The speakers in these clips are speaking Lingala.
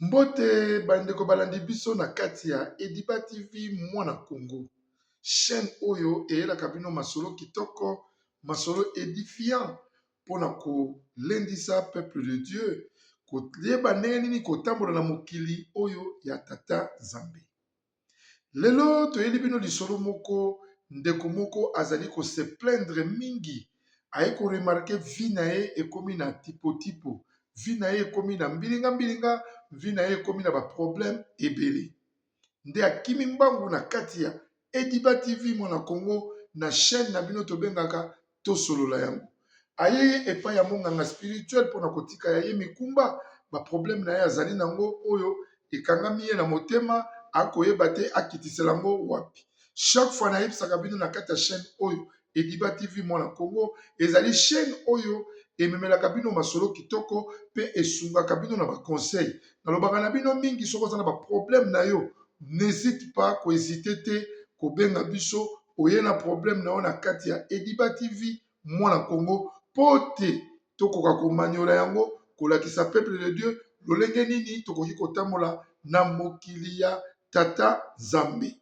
Mbote bandeko balandi biso na kati ya Ediba TV Mwana Congo, chaîne oyo eyelaka bino masolo kitoko, masolo edifiant mpona kolendisa peuple de Dieu koyeba ndenge nini kotambola na mokili oyo ya Tata Nzambe. Lelo toyeli bino lisolo moko, ndeko moko azali ko se plaindre mingi, aye ko remarquer vie na ye ekomi na tipo tipo, vie na ye ekomi na mbilinga mbilinga, vie na ye ekomi na ba problème ebele. Nde akimi mbangu na kati ya Ediba TV Mwana Congo na chaîne na bino tobengaka Tosolola yango. Aye ye epai ya monganga spirituel mpo na kotika ya ye mikumba, ba problème na ye azali na yango oyo ekangami ye na motema, akoyeba te akitisela yango wapi. Chaque fois nayebisaka bino na kati ya chaîne oyo Ediba TV Mwana Congo ezali chaîne oyo ememelaka bino masolo kitoko mpe esungaka bino na ba conseil. Nalobaka na bino mingi soki oza na ba problème na yo, n'hésite pas, ko hésiter te kobenga biso oye na problème na yo na kati ya Ediba TV Mwana Congo mpo te tokoka komanyola yango, kolakisa peuple de Dieu lolenge nini tokoki kotambola na mokili ya Tata Nzambe.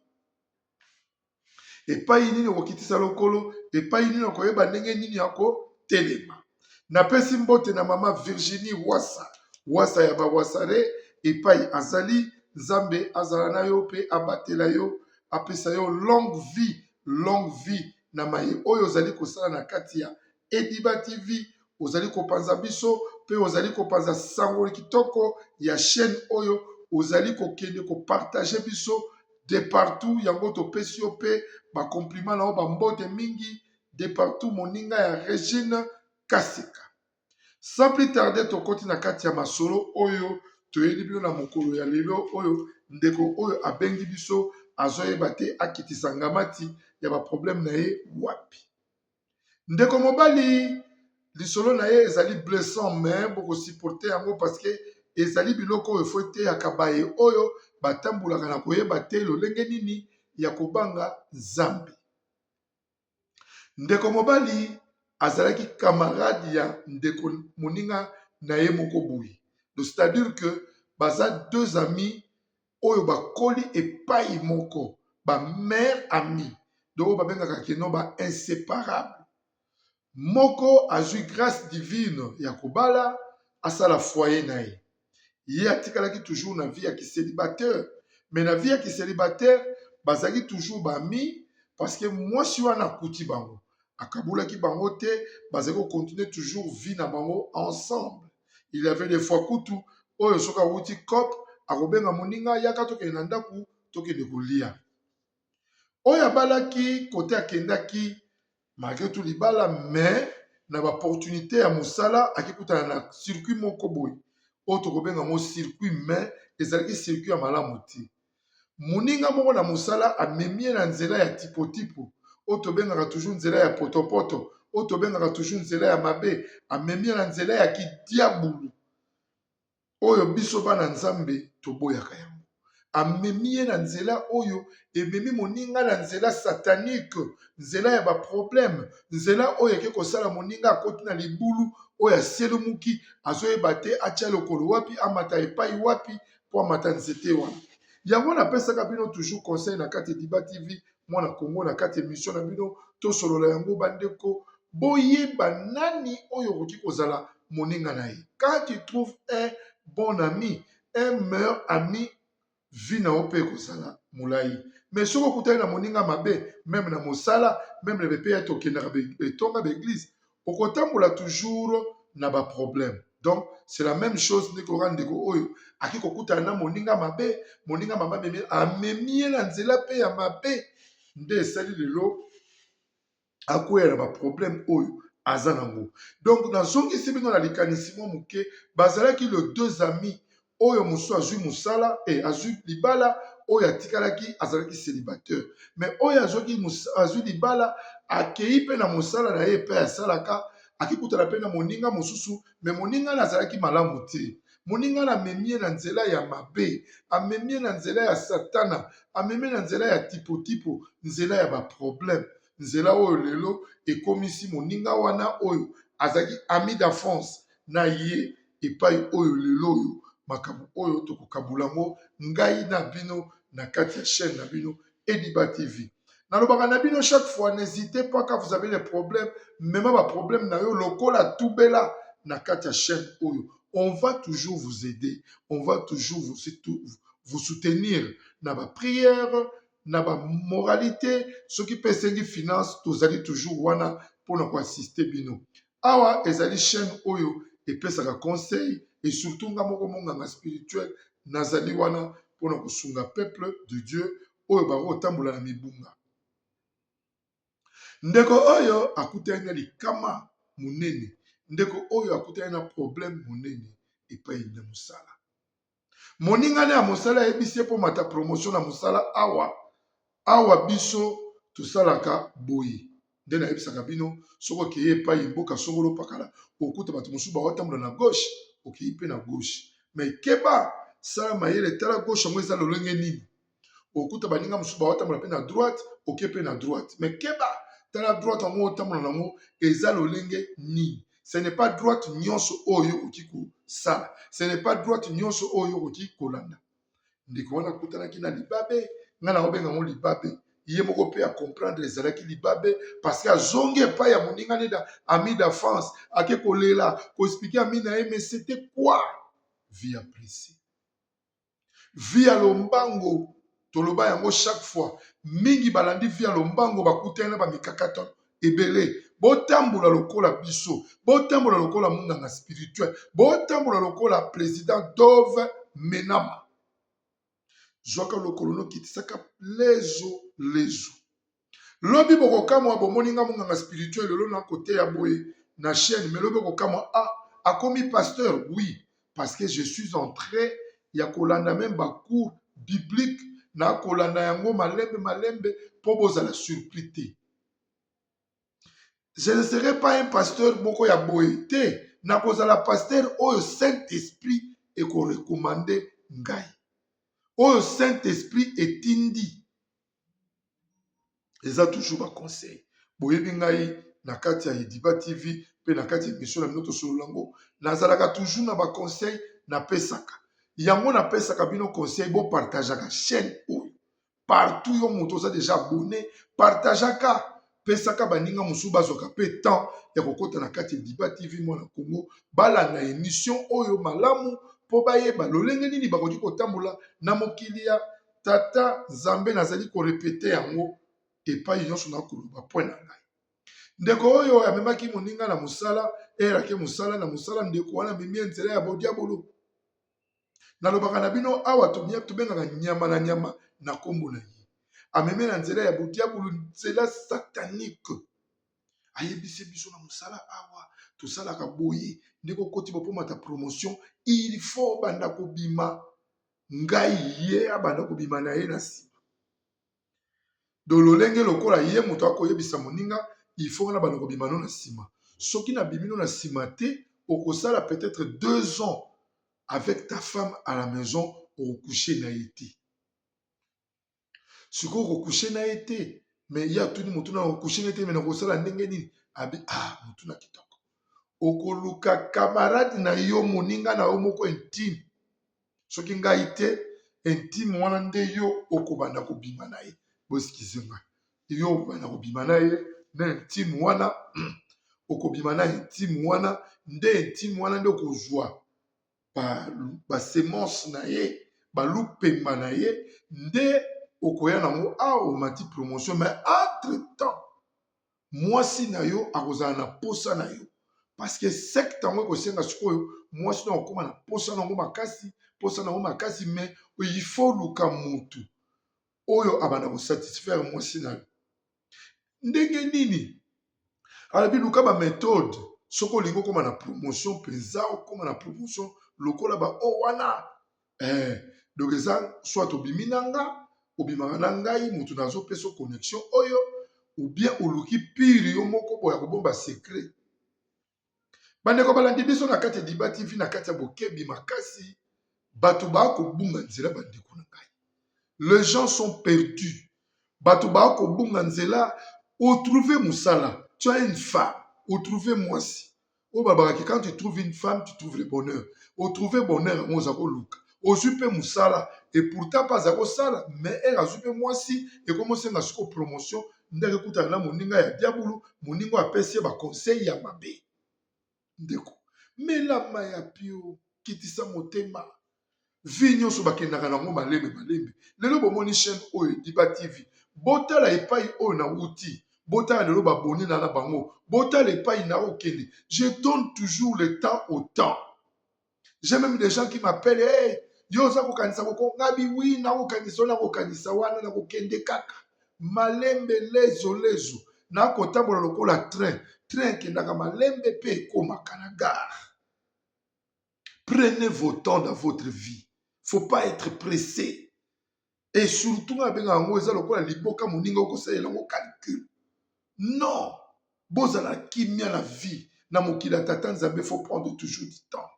Epai nini okokitisa lokolo, epai nini okoyeba ndenge nini ya kotelema. Napesi mbote na mama Virginie Wasa, Wasa ya bawasare, epai azali. Nzambe azala na yo mpe abatela yo, apesa yo longue vie, longue vie na maye oyo ozali kosala na kati ya Ediba TV. Ozali kopanza biso mpe ozali kopanza sango kitoko ya chaîne oyo, ozali kokende kopartage biso de partout. Yango topesi yo mpe ba compliment na yo, ba mbote mingi de partout, moninga ya Regine Kaseka. Sans plus tarder, tokoti na kati ya masolo oyo toyeli bino na mokolo ya lelo oyo. Ndeko oyo abengi biso azoyeba te akitisa ngamati ya ba problème na ye wapi. Ndeko mobali, lisolo na ye ezali blessant, mais bokosupporte yango parce que ezali biloko oyo fo eteyaka baye oyo batambolaka na koyeba te lolenge nini ya kobanga Nzambe. Ndeko mobali azalaki camarade ya ndeko moninga na ye moko boye. Donc c'est-à-dire que baza deux amis oyo bakoli epai moko, ba mère ami, donc oyo babengaka keno ba inséparable. Moko azwi grâce divine ya kobala, asala foyer na ye. Ye atikalaki toujours na vie ya célibataire, mais na vie ya célibataire bazalaki toujours ba amis parce que mwasi wana akuti bango, akabulaki bango te, bazalaki kocontinue toujours vie na bango ensemble. Il y avait des fois kutu oyo soki awuti cop akobenga moninga, yaka tokende na ndako tokende kolia. Oyo abalaki kote akendaki malgré tout libala, mais na ba opportunité ya mosala akikutana na circuit moko boye oyo tokobenga yango circuit, mais ezalaki circuit ya malamu te. Moninga moko na mosala amemi ye na nzela ya tipotipo oyo tobengaka toujours nzela ya potopoto, oyo tobengaka toujours nzela ya mabe. Amemi ye na nzela ya kidiabulu oyo biso bana Nzambe toboyaka yango. Amemi ye na nzela oyo ememi moninga na nzela satanique, nzela ya ba problème, nzela oyo eke kosala moninga akoti na libulu oyo aselumuki, azoyeba te atia lokolo wapi, amata epai wapi mpo amata nzete wana. Yango napesaka bino toujours conseil na kati Ediba TV Mwana Congo, na kati émission na bino Tosolola yango. Bandeko, boyeba nani oyo okoki kozala moninga na ye. Quand tu trouves un bon ami, un meilleur ami, vie na yo mpe ekozala molai. Mais soki okutani na moninga mabe, même na mosala, même na bepe ya tokendaka etonga ba église, okotambola toujours na ba problème. Donc c'est la même chose ndeko oka ndeko oyo aki kokutana na moninga mabe, moninga mabe amemi ye na nzela mpe ya mabe, nde esali lelo akwea na ba problème oyo aza nango. Donc nazongisi bino na likanisi mwa moke. Bazalaki le deux amis oyo mosusu azwi mosala e azwi libala, oyo atikalaki azalaki célibataire, mais oyo azwi libala akei mpe na mosala na ye mpe asalaka, akikutana mpe na moninga mosusu, mais moninga na azalaki malamu te. Moninga na amemi ye na nzela ya mabe, amemi ye na nzela ya satana, amemi ye na nzela ya tipotipo, nzela ya ba problème, nzela oyo lelo ekomisi moninga wana oyo azalaki ami d'enfance na ye epai oyo lelo oyo. Makambo oyo tokokabula yango ngai na bino na kati ya chaîne na bino Ediba TV. Nalobaka na bino chaque fois, n'hésitez pas quand vous avez des problèmes, mema ba problème na yo lokola tubela na kati ya chaîne oyo. On va toujours vous aider, on va toujours vous soutenir na ba prière, na ba moralité, soki mpe esengi finance, tozali toujours wana mpona koassister bino. Awa ezali chaîne oyo epesaka conseil et surtout nga moko monganga spirituel nazali wana mpona kosunga peuple de Dieu oyo bakotambola na mibunga. Ndeko oyo akutani na likama monene, ndeko oyo akutani na problème monene epai na mosala. Moningane ya mosala ayebisi ye mpo mata promotion na mosala. Awa awa biso tosalaka boye nde nayebisaka bino: soki okei epai mboka songolo pakala, okuta bato mosusu baotambola na gauche, okei mpe na gauche, mais keba, sala mayele, tala gauche yango eza lolenge nini. Okuta baninga mosusu baotambola mpe na droite, oke mpe na droite, mais keba, tala droite yango otambola nango eza lolenge nini. Ce n'est pas droite nyonso oyo okoki kosala, ce n'est pas droite nyonso oyo okoki kolanda. Ndeko wana akutanaki na libabe, ngai na obenga yango libabe, ye moko mpe acomprendre ezalaki libabe, parce que azongi epai ya moninga nde ami d'enfance, ake kolela, koexpliquer ami na ye. Mais c'était quoi? Vie ya pressé, vie ya lombango. Toloba yango chaque fois, mingi balandi vie ya lombango, bakutani na bamikakatano ebele. Botambola lokola biso, botambola lokola monganga spirituel, botambola lokola président Dove Menama. Zwaka lokolo nokitisaka lezo lezo. Lobi bokokamwa, bomoni nga monganga spirituel lelo na kote ya boye na chaîne, mais lobi bokokamwa: ah, akomi pasteur. Oui, parce que je suis en train ya kolanda même bacours biblique, na kolanda yango malembe malembe mpo bozala surpris te. Je ne serai pas un pasteur moko ya boye te. Nakozala pasteur oyo Saint Esprit ekorecommander ngai, oyo Saint Esprit etindi. Eza toujours baconseil. Boyebi ngai na kati ya Ediba TV mpe na kati ya émission na bino Tosolola yango, nazalaka toujours na baconseil napesaka yango. Napesaka bino conseil, bopartageaka chaîne oyo partout. Yo moto oza déjà abonné, partageaka, pesaka baninga mosusu bazwaka mpe temps ya kokɔta na kati ya Ediba TV Mwana Congo, balanda émission oyo malamu mpo bayeba lolenge nini bakoki kotambola na mokili ya Tata Nzambe. Nazali korépéter yango epai nyonso na koloba point na ngai. Ndeko oyo amemaki moninga na mosala, eyelaki mosala na mosala, ndeko wana amemi ye nzela ya bodiabolo. Nalobaka na bino awa, tobengaka nyama na nyama na nkombo na ye. Amemi na nzela ya bodiabolo, nzela satanique. Ayebisi biso: na mosala awa tosalaka boye, ndenge okoti bopomata promotion, il faut banda kobima ngai. Ye abanda kobima na ye na nsima do lolenge lokola ye moto akoyebisa moninga: il faut nga banda kobima no na nsima. Soki nabimi no na nsima te, okosala peut-être 2 ans avec ta femme à la maison, okocoucher na ye te. Sikoyo okocoucher na ye te, mais ye atuni motu na okocoucher na ye te, mais nakosala ndenge nini? Abi: ah, motu na kitoko, okoluka camarade na yo, moninga na yo moko intime. Soki ngai te, intime wana nde yo okobanda kobima na ye. Boexcuser ngai, yo okobanda kobima na ye na intime wana. Okobima na intime wana nde, intime wana nde okozwa basemence na ye, balupemba na ye, nde okoya nango awa, omati promotion. Mais entre temps mwasi na yo akozala na posa na yo, parce que secte yango ekosenga sikoyo mwasi na okóma na posa nango makasi, posa nango makasi. Mais il faut luka motu oyo abanda kosatisfaire mwasi na yo. Ndenge nini? Alobi: luka baméthode. Soki olingi okóma na promotion mpenza, okóma na promotion lokola bao wana, donc eza soit obimi na nga, obimaka na ngai moto nazopesa connexion oyo, ou bien oluki pire yo moko boya kobomba secret. Bandeko balandi biso na kati ya Diba TV, na kati ya bokebi makasi, bato bakobunga nzela. Bandeko na ngai, les gens sont perdus, bato bakobunga nzela. Otrouve mosala, tu as une femme, otrouve mwasi. Oyo balobaka que quand tu trouves une femme, tu trouves le bonheur. Otrouve bonheur yango oza koluka, ozwi mpe mosala, et pourtant mpe aza kosala, mais ere azwi mpe mwasi, ekomi osenga siko promotion. Ndenge ekutana na moninga ya diabulu, moninga oyo apesi ye baconseil ya mabe. Ndeko, mela mai ya pio, kitisa motema. Vie nyonso bakendaka nango malembe malembe. Lelo bomoni chaîne oyo Diba TV, botala epai oyo nawuti, botala lelo babone na bango, botala epai na okende. Je donne toujours le temps au temps. J'ai même des gens qui m'appellent: "Hey, yo oza kokanisa koko ngabi?" Wi, nakokanisa oyo, nakokanisa wana, nakokende kaka malembe, lezo lezo, nakotambola lokola train. Train ekendaka malembe mpe ekomaka na gare. Prenez vos temps dans votre vie, faut pas être pressé. Et surtout nga abengaka yango, eza lokola liboka, moninga okosalela yango calcul. Non, bozala kimia na vie. Na mokili ya tata Nzambe, faut prendre toujours du temps.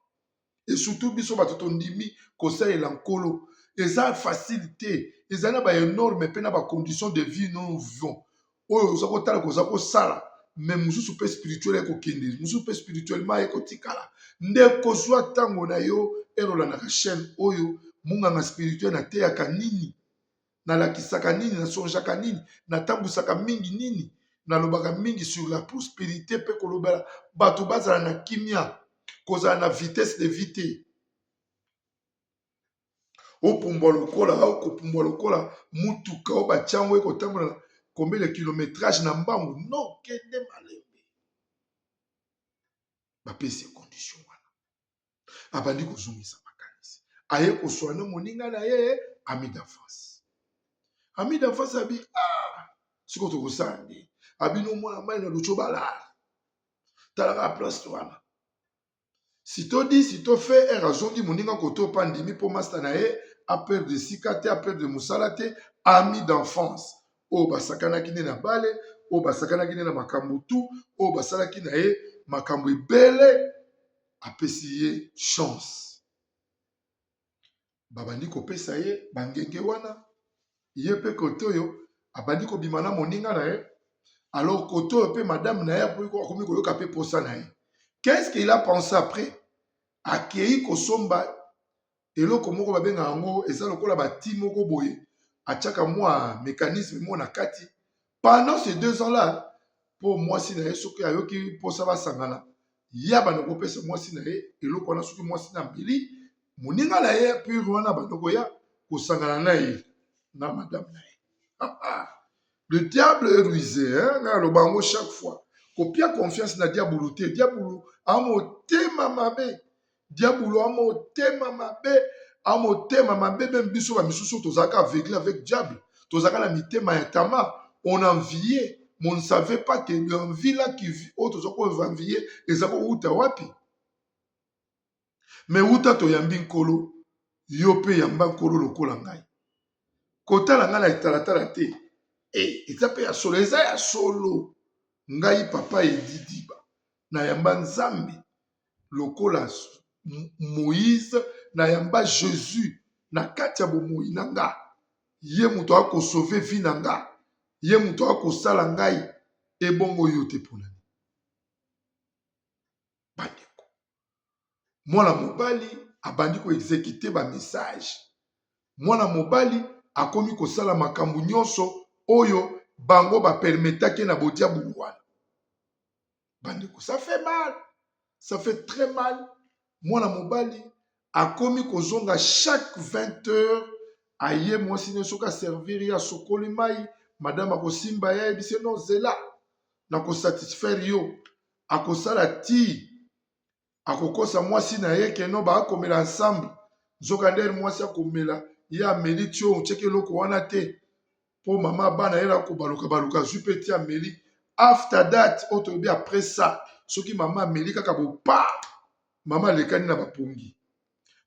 Et surtout biso bato tondimi kosalela Nkolo, eza facile te. Ezali na baénorme mpe na bacondition de vie nous vivons. Oyo oza kotala, koza kosala, mais mosusu mpe spirituel ekokende, mosusu mpe spirituellement ekotikala. Nde kozwa ntango na yo ere olandaka chaîne oyo, monganga spirituel, nateyaka nini, nalakisaka nini, nasongeaka nini, natambwisaka mingi nini, nalobaka mingi sur la prospérité mpe kolobela bato bazala na kimia, kozala na vitesse de vie te, opumbwa lokola okopumbwa lokola mutuka oyo batia yango ekotambola combien de kilométrage na mbangu. Non, kende malembe. Bapesi condition wana, abandi kozongisa makanisi, aye koswana moninga na ye ami d'enfance. Ami d'enfance abi: "Ah, sikoyo tokosala nde abino mwana mai na lucho balala, talaka place wana." Sitôt dit, sitôt fait. Ere azongi, moninga koto mpa ndimi mpo master na ye aperdre esika te, aperdre mosala te. Ami d'enfance oyo basakanaki nde na bale, oyo basakanaki nde na makambo tu, oyo basalaki na ye makambo ebele, apesi ye chance. Babandi kopesa ye bangenge wana. Ye mpe kote oyo abandi kobima na moninga na ye. Alors kote oyo mpe madame na ye akomi koyoka mpe posa na ye. Qu'est-ce qu'il a pensé après? Akei kosomba eloko moko babengaka yango, eza lokola bati moko boye, atiaka mwa mécanisme moko na kati pendant ces 2 ans là, mpo mwasi na ye soki ayoki mposa basangana, ye abanda kopesa mwasi na ye eloko wana. Soki mwasi na mbili, moninga na ye pure wana abanda koya kosangana na ye na madame na ye. Le diable est rusé, hein? Ngai aloba yango chaque fois, kopia confiance na diabulu te. Diabulu amotema mabe, diabulu amotema mabe, amotema mabe. Même biso bamisusu tozalaka aveugle avec diable, tozalaka na mitema ya tama. On enviait, mais on ne savait pas que l'envie là qui oyo toza koenvier eza kowuta wapi. Mais wuta toyambi Nkolo, yo mpe yamba Nkolo lokola ngai. Kotala ngai na etalatala te. E eza mpe ya solo, eza ya solo. Ngai papa Edidiba, nayamba Nzambe lokola Moïse, nayamba Jésus na kati ya bomoi na nga. Ye moto akosauve vie na nga, ye moto akosala ngai ebongo yo te. Mpona nini, bandeko? Mwana mobali abandi koexécuter bamessage. Mwana mobali akomi kosala makambo nyonso oyo bango bapermetaki na bodiabulu wana. Bandeko, ça fait mal, ça fait très mal. Mwana mobali akomi kozonga chaque 20 heures, aye, mwasi nyonso soki aservir ye, asokoli mai, madame akosimba ye, ayebisi no: "Zela, nakosatisfaire yo." Akosala ti akokosa mwasi na ye keno baakomela ensemble. Nzoka nde mwasi akomela, ye ameli ti oyo otiaki eloko wana te, mpo mama bana ye akobaluka baluka, azwi mpe ti ameli. After that, oyo toyebi après ça, soki mama ameli kaka bopa, mama alekani na bapongi.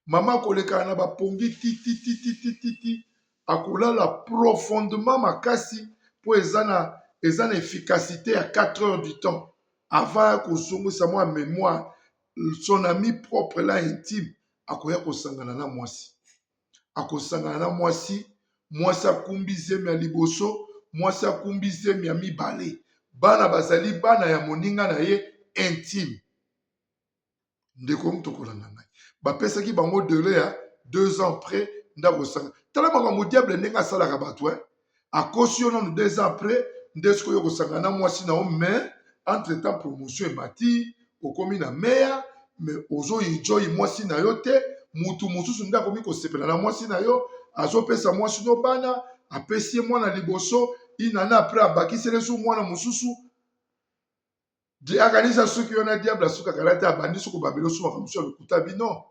Mama akolekana na bapongi ti ti ti ti ti ti ti akolala profondément makasi, mpo eza na efficacité ya 4 heures du temps avant ya kozongisa mwa mémoire. Son ami propre là, intime, akoya kosangana na mwasi, akosangana na mwasi. Mwasi akumbi zemi ya liboso, mwasi akumbi zemi ya mibale. Bana bazali bana ya moninga na ye intime. Ndeko moto kolanda ngai, bapesaki bango délai ya 2 ans après nde akosanga. Tala makambo diable ndenge asalaka bato, eh? Akosi yo nanu, 2 ans après nde sikoyo okosanga na mwasi na yo. Mais entre temps promotion emati, okomi na meya, mais ozoenjoy mwasi na yo te. Mutu mosusu nde akomi kosepela na mwasi na yo, azopesa mwasi no bana. Apesi ye mwana liboso, inana après abakiseli so mwana mosusu. Akanisa soki wana diable asukaka na te. Abandi soki obabeli osumaka mosusu ya lokuta bino.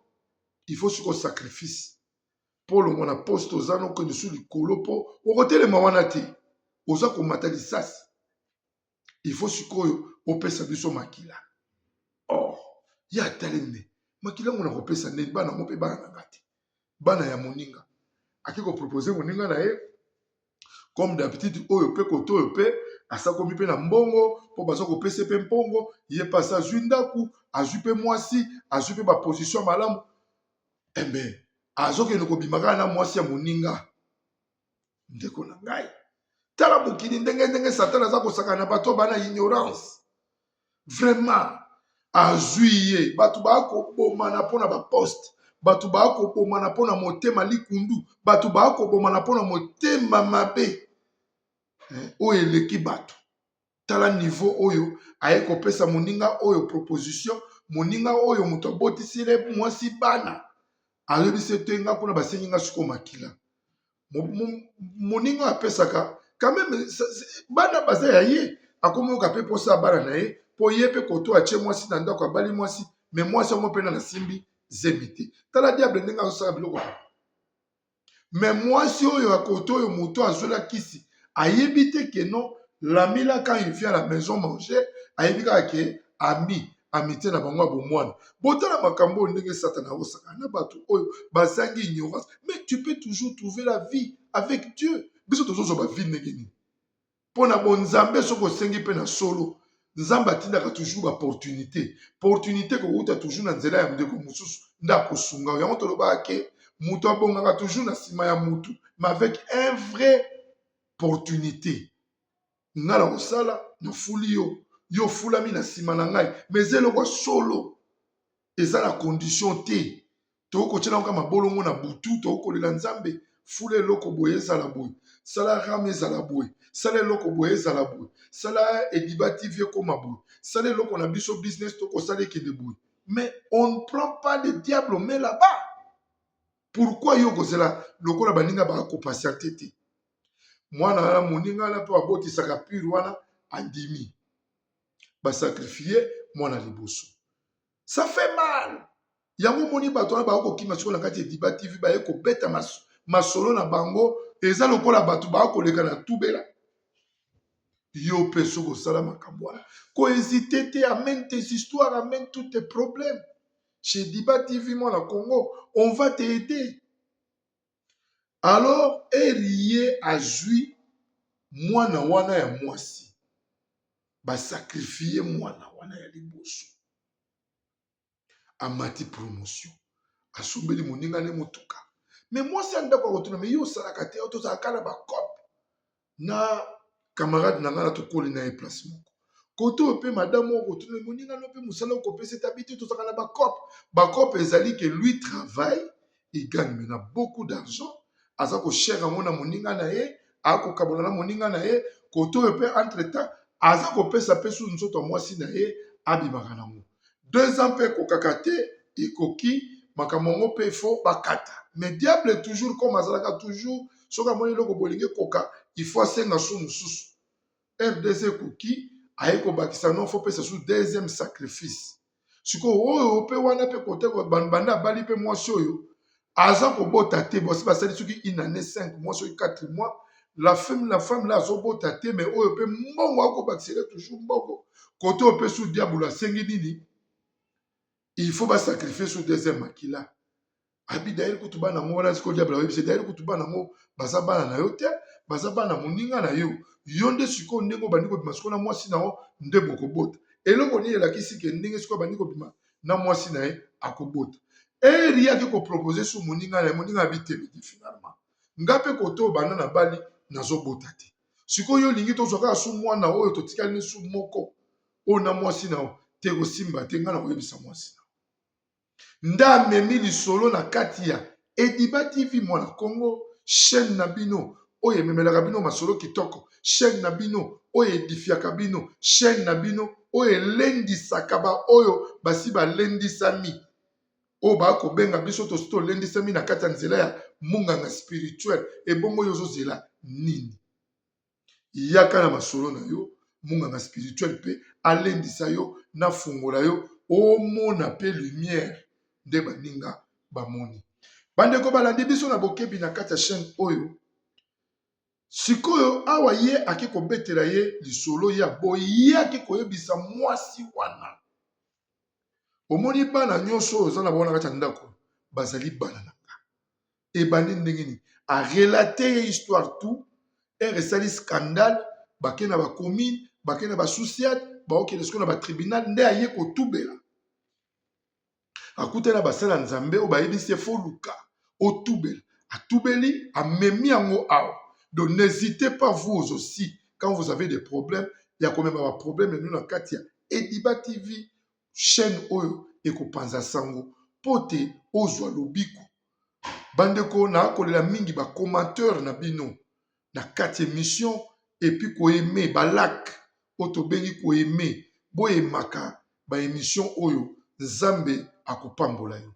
Il faut sikoyo sacrifice mpo olongwa na poste oza na, okende su likolo, mpo okotelema wana te, oza komata lisasi. Il faut sikoyo opesa biso makila. Or ye atelemi, makila ngo na kopesa ndeni? Bana yango mpe bana na nga te, bana ya moninga. Ake kopropose moninga na ye comme d'habitude. Oyo mpe kote oyo mpe asakomi mpe na mbongo, mpo baza kopesa mpe mbongo. Ye mpe asa azwi ndako, azwi mpe mwasi, azwi mpe baposition malamu. Embe azokende kobima kaka na mwasi ya moninga. Ndeko na ngai, tala mokili ndenge ndenge Satan aza kosaka na bato bana ignorance. Vraiment, azwi ye. Bato bakobomana mpona baposte, bato bakobomana mpona motema likundu, bato bakobomana mpona motema mabe oyo eleki bato. Tala niveau oyo aye kopesa moninga oyo proposition. Moninga oyo moto abotisile mwasi bana, ayebisi ete nga kuna basengi nga sikoyo makila. Moninga oyo apesaka quand même bana baza ya ye, akomi oyoka mpe mposa ya bana na ye, mpo ye mpe koto atie mwasi na ndako, abali mwasi, mais mwasi yango mpe nana asimbi zemi te. Tala diable ndenge azosala biloko. Mais mwasi oyo ya koto oyo moto azwela kisi ayebi te ke non, l'ami là, quand il vient à la maison manger, ayebi kaka ke ami, amitié na bango ya bomwana. Botala makambo oyo ndenge Satana akosaka na bato oyo bazangi ignorance. Mais tu peux toujours trouver la vie avec Dieu. Biso tozozwa bavie ndenge nini? Mpo na bonzambe, soki osengi mpe na solo, Nzambe atindaka toujours baopportunité. Opportunité kowuta toujours na nzela ya ndeko mosusu nde akosunga yango. Tolobaka ke moto abongaka toujours na nsima ya motu, mais avec un vrai opportunité. Ngai na kosala, nafuli yo, yo ofulami na nsima na ngai, mais eza eloko ya solo, eza na condition te. Tokokotiela kaka mabolongo na butu, tokokolela Nzambe: fula eloko boye ezala boye, sala ram ezala boye, sala eloko boye ezala boye, sala Ediba TV ekóma boye, sala eloko na biso business tokosala ekende boye. Mais on ne prend pas le diable, on met là-bas. Pourquoi yo kozela lokola baninga bakopatiente te? Mwana wana, moninga wana mpe abotisaka pure wana, andimi basacrifie mwana liboso. Ça fait mal. Yango omoni bato wana bakokima sikoyo na kati ya Ediba TV, baye kobeta masolo na bango. Eza lokola bato bakoleka na tubela. Yo mpe soki osala makambo wana, kohésite te, amène tes histoires, amène tous tes problèmes chez Diba TV Mwana Congo, on va t'aider. Alors erie azwi mwana wana ya mwasi, basacrifie mwana wana ya liboso. Amati promotion, asombeli moninga ne motuka. Mais mwasi ya ndako akotuna: "Mais yo osalaka te? Tozalaka na bacope na camarade na ngai na tokoli na ye place moko." Kote oyo mpe madame oyo kotuna moninga no mpe mosala okopesa etabi te, tozalaka na bacope. Bacope ezali ke lui travaille, il gagne maintenant beaucoup d'argent, aza koshare yango na moninga na ye, akokabola na moninga na ye. Kote oyo mpe entre temps aza kopesa mpe su nzoto ya mwasi na ye, abimaka nango. 2 ans mpe ekokaka te, ekoki makambo yango mpe faut bakata. Mais diable toujours, comme azalaka toujours, soki amoni eloko bolingi ekoka, il faut asenga su mosusu. Rdc ekoki, aye kobakisa: "Non, faut pesa su deuxième sacrifice." Sikoyo oyo mpe wana mpe kote banda abali mpe mwasi oyo aza kobota te. Basi basali soki une année, 5 mois, soki 4 mois, la femme la azobota te. Mais oyo mpe mbongo akobakisela toujours mbongo. Kote oyo mpe su diabolo asengi nini? Il faut basacrifie su deuxième makila. Abi d'ailleurs kutu bana yango wana, sikoyo diable ayebisi: "D'ailleurs kutu bana yango baza bana na yo te, baza bana moninga na yo. Yo nde sikoyo ndenge obandi kobima sikoyo na mwasi na yo nde bokobota." Eloko nini elakisi ke ndenge sikoyo abandi kobima na mwasi na ye akobota? Eri ake kopropose su moninga na ye. Moninga abi te, midi finalement nga mpe kote oyo banda na bali nazobota te. Sikoyo yo olingi tozwa kaka su mwana oyo totikali su moko oyo na mwasi na yo te, kosimba te. Nga na koyebisa mwasi na yo. Nde amemi lisolo na kati ya Ediba TV Mwana Congo, chaîne na bino oyo ememelaka bino masolo kitoko, chaîne na bino oyo edifiaka bino, chaîne na bino oyo elendisaka ba oyo basi balendisami, oyo ba kobenga biso tosi tolendisami na kati ya nzela ya munganga spirituel. Ebongo yo ozozela nini? Yaka na masolo na yo, munganga spirituel mpe alendisa yo, nafungola yo, omona mpe lumière nde baninga bamoni. Bandeko balandi biso na bokebi na kati ya chaîne oyo. Sikoyo awa ye ake kobetela ye lisolo ya boye, ye ake koyebisa mwasi wana. Omoni bana nyonso oyo oza na bango na kati ya ndako bazali bana na nga. Ebandi ndenge nini? A relater ye histoire tout, heure esali scandale, bake na ba commune, bake na ba sous-ciat, baokende sikoyo na ba tribunal, nde aye kotubela. Akutani na basali ya Nzambe oyo bayebisi ye fo luka otubela. Atubeli, amemi yango awa. Donc n'hésitez pas vous aussi quand vous avez des problèmes ya komema ba problème na bino na kati ya Ediba TV, chaîne oyo ekopanza sango mpo te ozwa lobiko. Bandeko, nakolela mingi ba commentaire na bino na kati émission et puis koaime ba like oyo tobengi koaime, boyemaka ba émission oyo, Nzambe akopambola yo.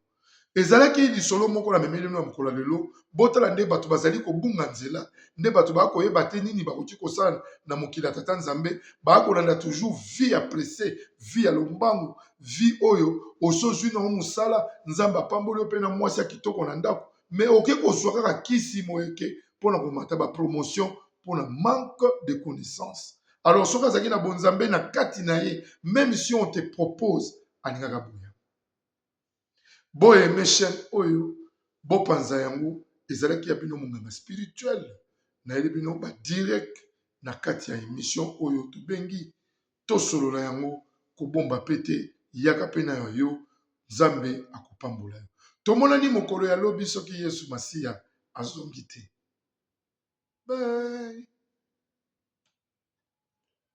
Ezalaki lisolo moko na memeli na mokolo ya lelo. Botala nde bato bazali kobunga nzela, nde bato bakoyeba te nini bakoki kosala na mokili ya Tata Nzambe. Bakolanda toujours vie ya presse, vie ya lombangu, vie oyo osozwi nango mosala, Nzambe apamboli yo mpe na mwasi ya kitoko na ndako, mais oke kozwa kaka kisi moyeke mpona komata ba promotion mpona manque de connaissance. Alors soki azalaki na bonzambe na kati na ye, même si on te propose, alingaka boya. Boyeme chaîne oyo, bopanza yango. Ezalaki ya bino monganga spirituel, nayeli bino ba direct na kati ya émission oyo tobengi Tosolola yango. Kobomba pe te, yaka pe na ya yo, Nzambe akopambola yo. Tomonani mokolo ya lobi soki Yesu Masiya azongi te. Bye.